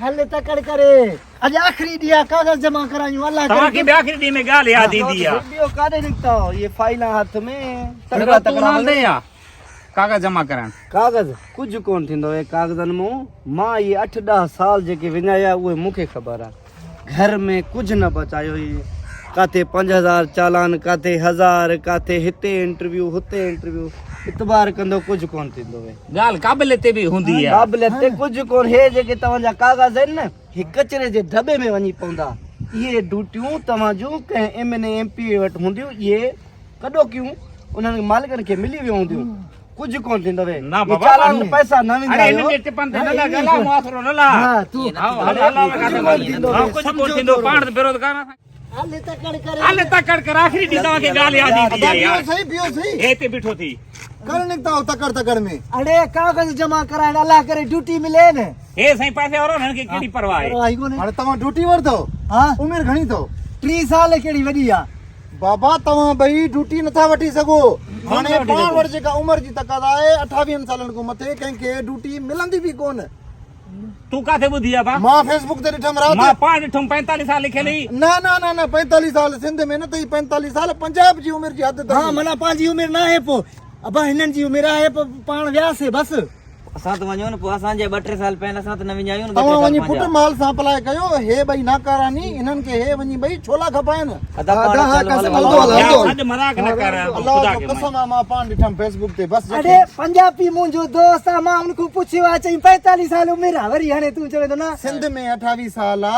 هل تڪڙ ڪري اڄ آخري ڏينهن آ ڪاغذ جمع ڪرايون الله ڪري توهان کي به آخري ڏينهن ۾ ڳالهه ياد ايندي آ. ٻيو ڪاڏي نڪتا هو اهي فائيلان هٿ ۾ تڪڙا تون تڪڙا نه هلندين يا ڪاغذ جمع ڪرائڻ. ڪاغذ ڪجهه ڪونه ٿيندو اهي ڪاغذن مون مان اهي اٺ ڏهه سال جيڪي وڃايا اهي مون کي خبر آ. گهر ۾ ڪجهه نه بچايو هي ڪاٿي 5000 چالان ڪاٿي 1000 ڪاٿي هتي انٽرويو هتي انٽرويو اعتبار ڪندو ڪجهه ڪونه ٿيندو وي. ڳالهه قابليت تي به هوندي آ. قابليت تي ڪجهه ڪونه هي جيڪي توهان جا ڪاغذ آهن نه هي ڪچري جي دٻي ۾ وڃي پوندا اهي ڊيوٽيون توهان جون ڪنهن M N A M P A وٽ هونديون اهي ڪڏوڪيون انهن مالڪن کي ملي ويون هونديون. ڪجهه ڪونه ٿيندو وي. نه بابا چالان پئسا نه ويندا اڙي هنن جي ٽپن تي نه لڳ الا معاصرو نه لا ها تون هل هل ڪجهه ڪونه ٿيندو پاڻ ته بيروزگار آهيان. هل تڪڙ ڪر هل تڪڙ ڪر آخري ڏينهن توهان کي ڳالهه ياد ايندي آهي يار. بيهو سهي بيهو سهي. هي هتي بيٺو ٿي. ڪر نڪتا هو تڪڙ تڪڙ ۾. اڙي ڪاغذ جمع ڪرائڻ الله ڪري ڊيوٽي ملي نه. هي سائين پئسي وارو هنن کي ڪهڙي پرواهه آهي. پرواهه ئي ڪونهي. هاڻي توهان ڊيوٽي ورتو. ها. عمر گهڻي اٿو؟ 30 سال ڪهڙي وڏي آ. بابا توهان ٻئي ڊيوٽي نٿا وٺي سگهو. هاڻي پاڻ وٽ جيڪا عمر جي تقاضا آهي اٺاويهن سالن کان مٿي ڪنهن کي ڊيوٽي ملندي به ڪونه. تون ڪاٿي ٻڌي آ با؟ مان فيس بڪ تي ڏٺم رات. مان پاڻ ڏٺم 45 سال لکيل هئي. نه نه نه نه 45 سال سنڌ ۾ نه اٿئي 45 سال پنجاب جي عمر جي حد اٿئي. ها معنيٰ پنهنجي عمر ناهي پو ابا هنن جي عمر آهي پو پاڻ وياسي بس. اسان ته وڃون نه پوء اسان جا ٻه ٽي سال پيا آهن اسان ته نه وڃايون نه ٻه ٽي توهان سال وڃي پٽ پنهنجا. مال سان اپلاء ڪيو هي ٻئي ناڪارا ني انهن کي هي وڃي ٻئي ڇولا کپائن. ادا پاڻ ادا ها چل قسم هل هلندو هل يار هلندو هل. اڄ مذاق نه ڪر الله خدا جو کي قسم آ مان پاڻ ڏٺم فيس بڪ تي بس اڙي پنجابي منهنجو دوست آ مان ان کان پڇيو آ چئي 45 سال عمر آ وري هاڻي تون چوين ٿو نه. سنڌ ۾ 28 سال آ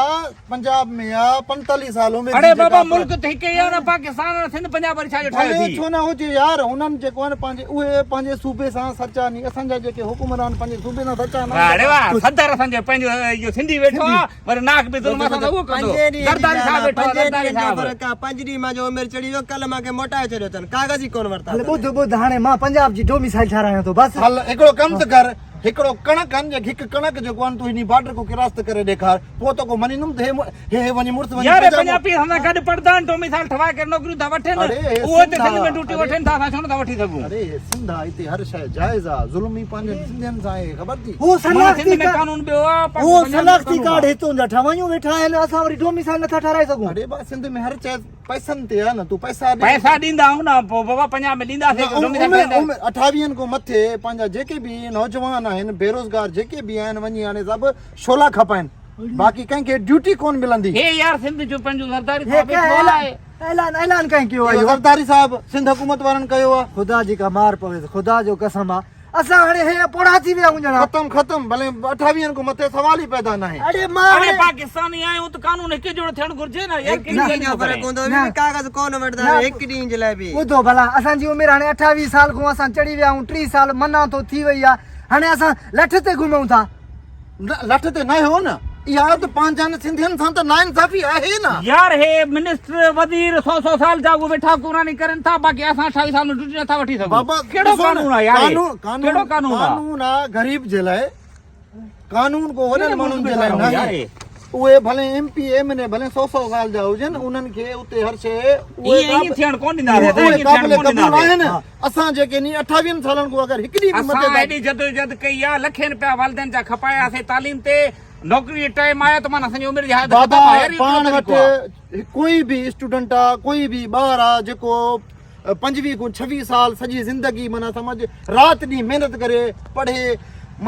پنجاب ۾ آ 45 سال عمر اڙي جي بابا جيڪا ملڪ ته هڪ ئي آ نه پاڪستان ۽ سنڌ پنجاب وري ڇا جو ٺاهيو ڀلي ٿي. ڇو نه هجي يار هنن جيڪو آهن پنهنجي اهي پنهنجي صوبي سان سچا ني اسان جا جيڪي حڪمران پنهنجي صوبي سان سچا نه واهه ڙي واهه صدر اسان جو پنهنجو اهو سنڌي ويٺو آ وري ناڪ به ظلم اسان سان اهو ڪندو زرداري صاحب ويٺو آ زرداري صاحب. پنج ڏينهن مان جو عمر چڙهي ويو ڪلهه مان کي موٽائي ڇڏيو اٿن ڪاغذ ئي ڪونه ورتا هل اٿن. ٻڌ ٻڌ هاڻي مان پنجاب جي ڊوميسائل ٺارايان ٿو بس. هل هڪڙو ڪم ته ڪر هڪڙو ڪڻڪ آن جيڪ هڪ ڪڻڪ جيڪو آن تون هني بارڊر ڪو ڪراس ته ڪري ڏيکار پوء تو ڪو مڃيندم ته هي هي وڃي مڙس وڃي يار پنجاب پنجابي اسان سان گڏ پڙهندا آهن ڊوميسائل ٺهرائي ڪري نوڪريون ٿا وٺن اڙي هي اهي ته سنڌ سنڌ ۾ آ ڊيوٽيون اڙي وٺن ٿا اسان ڇو نٿا وٺي سگهون. اڙي هي سنڌ آ هتي هر شيء جائز آ ظلم ئي پنهنجن سنڌين سان آهي خبر ٿي. هو معنيٰ شناختي سنڌ ۾ ڪارڊ قانون ٻيو آ هو پاڪستان ۾ شناختي قانون ڪارڊ آ. هتون جا ٺهوايون ويٺا آهن اسان وري ڊوميسائل نٿا ٺهرائي سگهون. اڙي با سنڌ ۾ هر چيز پئسن تي آ نه تون پئسا ڏي. پئسا ڏيندا آهيون نه پوء بابا پنجاب ۾ ڏينداسين نه ڊوميسائل عمر ٺهرائيندا. عمر اٺاويهن کان مٿي پنهنجا جيڪي به نوجوان آهن بيروزگار جيڪي به آهن وڃي هاڻي سڀ شولا کپائن باقي ڪنهن کي ڊيوٽي ڪون ملندي. هي يار سنڌ جو پنهنجو زرداري هي صاحب ويٺو ڪنهن آهي. اعلان اعلان ڪنهن ڪيو آهي اهو اهو؟ زرداري صاحب سنڌ حڪومت وارن ڪيو آهي. خدا جي ڪا مار پويس خدا جو قسم آ اسان هاڻي هي پوڙها ٿي ويا آهيون ڄڻا. ختم ختم ڀلي اٺاويهن کان مٿي سوال ئي پيدا ناهي. اڙي مان اڙي هاڻي پاڪستاني آهيون ته قانون هڪ جهڙو ٿيڻ گهرجي نه يار هڪ ڪهڙي ڏينهن جو ڳالهه ٿو فرق ڪرين. هوندو نه. به ڪاغذ ڪونه وٺندا نه. هڪ ڏينهن جي لاء به. ٻڌو ڀلا اسان جي عمر هاڻي اٺاويهه سال کان اسان چڙهي ويا آهيون 30 سال منا ٿو ٿي وئي آ هاڻي اسان لٺ تي گهمون ٿا. نه لٺ تي نه هو نه اها ته پنهنجن سنڌين سان ته ناانصافي آهي نه. يار هي منسٽر وزير سو سو سال جا اهي ويٺا حڪمراني ڪرن ٿا باقي اسان 28 سال ۾ ڊيوٽي نٿا وٺي سگهون بابا ڪهڙو ڏسو نه قانون آ يار هي قانون قانون ڪهڙو قانون آ. قانون آ غريب جي لاء قانون ڪو وڏن ڪهڙي ماڻهن ملڪ جي ۾ لاء ٺاهيو ناهي يار هي. اهي ڀلي ايم پي ايم اين اي ڀلي سو سو سال جا هجن انهن کي اتي هر شيء اهي ائين ائين ٿيڻ ڪونه ڏينداسين اهي ائين ٿيڻ قابل ڪونه قبول ڏينداسين آهن اسان جيڪي ني اٺاويهن سالن کان اگر هڪ ڏينهن به مٿي اسان ايڏي جدوجھد ڪئي آ لکين رپيا والدين جا کپاياسين تعليم تي نوڪري جو ٽائيم آيو ته معنيٰ اسان جي عمر جي حالت بابا ختم آ يار اهو پاڻ ڪهڙو وٽ طريقو آ. ڪوئي به اسٽوڊنٽ آ ڪوئي به ٻار آ جيڪو پنجويهه کان ڇويهه سال سڄي زندگي معنيٰ سمجھ رات ڏينهن محنت ڪري پڙهي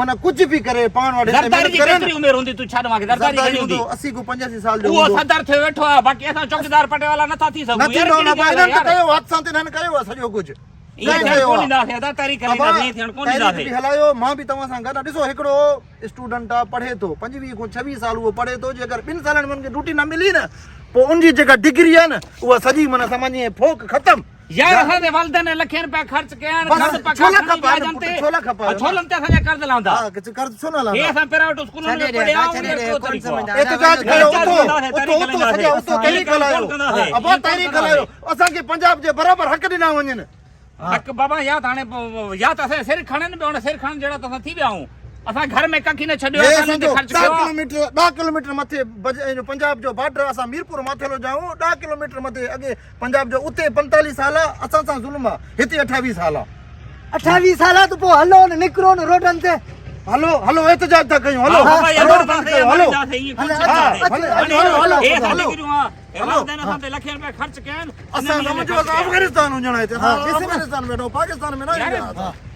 معنيٰ ڪجهه به ڪري پاڻ وٽ هتي زرداري محنت جي ڪري ڪيتري نه عمر هوندي تون ڇا ڏمان کي زرداري زرداري گهڻي هوندي هوندو 80 کان 85 سال جو اهو هوندو صدر ٿيو ويٺو آ باقي اسان چوڪيدار پٽيوالا نٿا ٿي نه سگهون يار ٿيندو ڪهڙي نه ڳالهه آ انهن ته يار ڪيو هٿ سان ته انهن ڪيو آ سڄو ڪجهه ائين ڪنهن ٿيڻ ڪيو ڪونه آ ڏينداسين ادا تحريڪ ابا هلائينداسين ائين ٿيڻ ڪونه تحريڪ ڏينداسين. به هلايو مان به توهان سان گڏ آ ڏسو هڪڙو اسٽوڊنٽ آ پڙهي ٿو پنجويهه کان ڇويهه سال اهو پڙهي ٿو جيڪر ٻن سالن ۾ ان کي ڊيوٽي نه ملي نه پوء ان جي جيڪا ڊگري آ نه اها سڄي معنيٰ سمجهه ائين ڦوڪ ختم. يار اسان جي والدين لکين رپيا خرچ ڪيا آهن بس قرض پکا ڇولا کڻي کپايو وياجن پٽ تي ڇولا کپايو ڇولن تي اسان جا قرض لهندا ها قرض ڇو نه لهندا هي اسان پرائيويٽ اسڪولن ۾ ڇڏي ڏي پڙهيا ادا آهيون ڇڏي اهو ڏي ڪهڙو ڪونه طريقو آهي سمجهندا احتجاج ڪيو احتجاج اٿو ڪنداسين اٿو تحريڪ اٿو سڄا هلائينداسين اٿو تحريڪ ائين ڪونه هلايو ڪنداسين ابا ائين ڪونه تحريڪ ڪنداسين هلايو اسان کي پنجاب جي برابر حق ڏنا وڃن. حق بابا يا ته هاڻي يا ته اسان جا سر کڻن پيا هاڻي سر کڻڻ جهڙا ته اسان ٿي ويا آهيون اسان گهر ۾ ڪک ئي نه ڇڏيو هي آهي تعليم تي سمجهو خرچ ڏهه ڪيو آهي. ڪلوميٽر ڏهه ڪلوميٽر مٿي پنجاب جو بارڊر اسان ميرپور ماٿيلو جا آهيون ڏهه ڪلوميٽر مٿي اڳي پنجاب جو اتي پنتاليهه سال آ اسان سان ظلم آ هتي اٺاويهه سال آ. اٺاويهه سال آ ته پوء هلو نه نڪرو نه روڊن تي. هلو هلو احتجاج ٿا ڪيون هلو ها بابا روڊ بند ڪيو هلو هلو، هلو، هلو، هي اسان هلو. ڊگريون آ والدين اسان تي لکين رپيا خرچ ڪيا آهن اسان سمجهو اسان افغانستان وڃڻ آهي ها، افغانستان ويٺو پاڪستان ۾ نه يار، وڃڻ آهي.